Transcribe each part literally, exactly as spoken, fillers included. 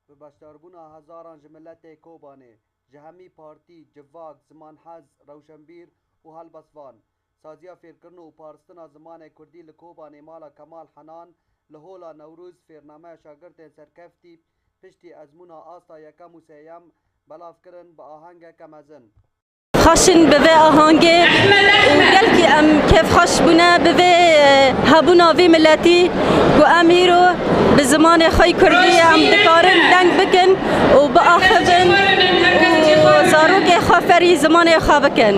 Bi beşdarbûna hezaran ji miletê Kobanê, ji hemî partî, civak, zimanhez, rewşenbîr û helbestvan, saziya fêrkirin û parastina zimanê kurdî li Kobanê Mala Kemal Henan li Hola Newrûz fêrnameya şagirtên serkeftî piştî ezmûna asta yekem û sêyem belav kirin bi ahengeke mezin. Xweş in bi vê ahangê û gelkî em kêfxweş bûne bi vê, e, hebûna vî miletî ku em îro bi zimanê xwe yî kurdî em dikarin deng bikin û biaxivin û zarokê xwe ferî zimanê xwe bikin.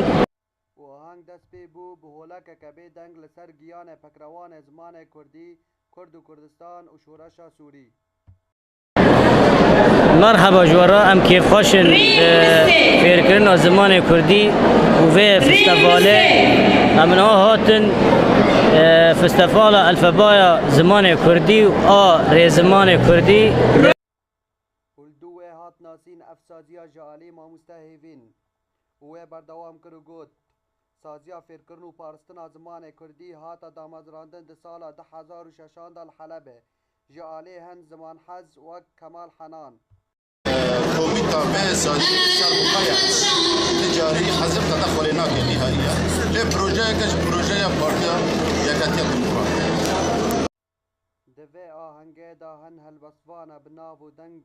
Û ahang dest pê bû bi holekeke bê deng li ser giyanê pekrewanê zimanê kurdî, Kurd û Kurdistan û Şoreşa Sûrî. Merheba ji we re, em kêfxweş in bi fêrkirina zimanê kurdî û vê festivalê. Em niha hatin, e, festivala elfebaya zimanê kurdî û a rêzimanê kurdî. Û li dû wê hat nasîn ev saziya ji alî mamoste Hêvîn û wê berdewam kir û got, saziya fêrkirin û parastina zimanê kurdî hate damezrandin di sala du hezar û şeşan de li Helebê ji alî hin zimanhez wek Kemal Henan. Komîta vê saziyê serbixwe ye. Ti carî hezir qede xwelê nake nîhayî ye. Lê projeyeke ji projeya Partiya Yeketiya Demokratîk. Di vê ahengê de hin helbestvana bi nav û deng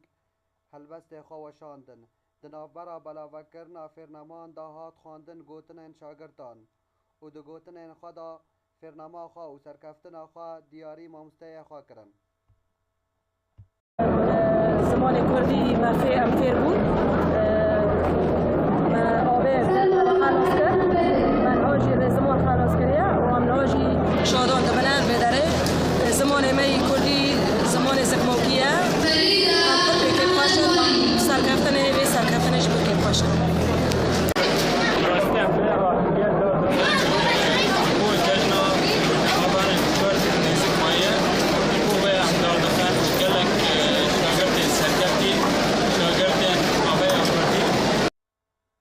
helbestê xwe weşandin. Di navbera belavekirina fêrnaman de hat xwendin gotinên şagirtan û di gotinên xwe de fêrnama xwe û serkeftina xwe diyarî mamosteyê xwe kirin. Zimanê kurdî me fê-, em fêr bûn. Me avê xelas kir. Me niha jî rêziman xelas kiriye û em niha jî şadan dibine vê derê. Zimanê me yî kurdî zimanê zikmakî ye. Em pir pê kêfxweş in. Serkeftinê vê serkeftinê jî pir kêfxweş in. Rastî em vê ahengê derdixin. Bo cejna Kobanê ku çar sed nêzik maye, ji bo vê em derdixin û gelek, e, şagirtên serkeftî, şagirtên aveya kurdî.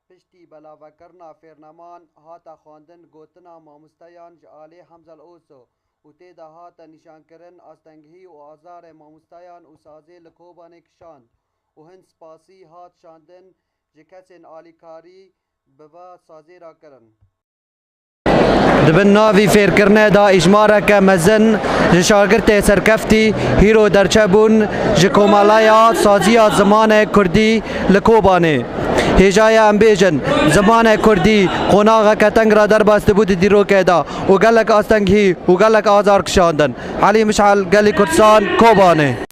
Piştî belavekirina fêrnaman hate xwendin gotina mamosteyan ji alî Hemzel Oso û tê de hate nîşankirin astengî û azarê mamosteyan û sazê li Kobanê kişand û hin spasî hat şandin ji kesên alîkarî bi va sazê re kirin. Di bin navî fêrkirinê de îjmareke mezin ji şagirtê serkeftî hîro derçebûn ji Komeleya Saziya Zimanê Kurdî li Kobanê. Hêja ye em bêjin, zimanê kurdî qonaxeke teng re derbas dibû di dîrokê de û gelek astengî û gelek azar kişandin. Elî Mişel, Gelî Kurdistan, Kobanê.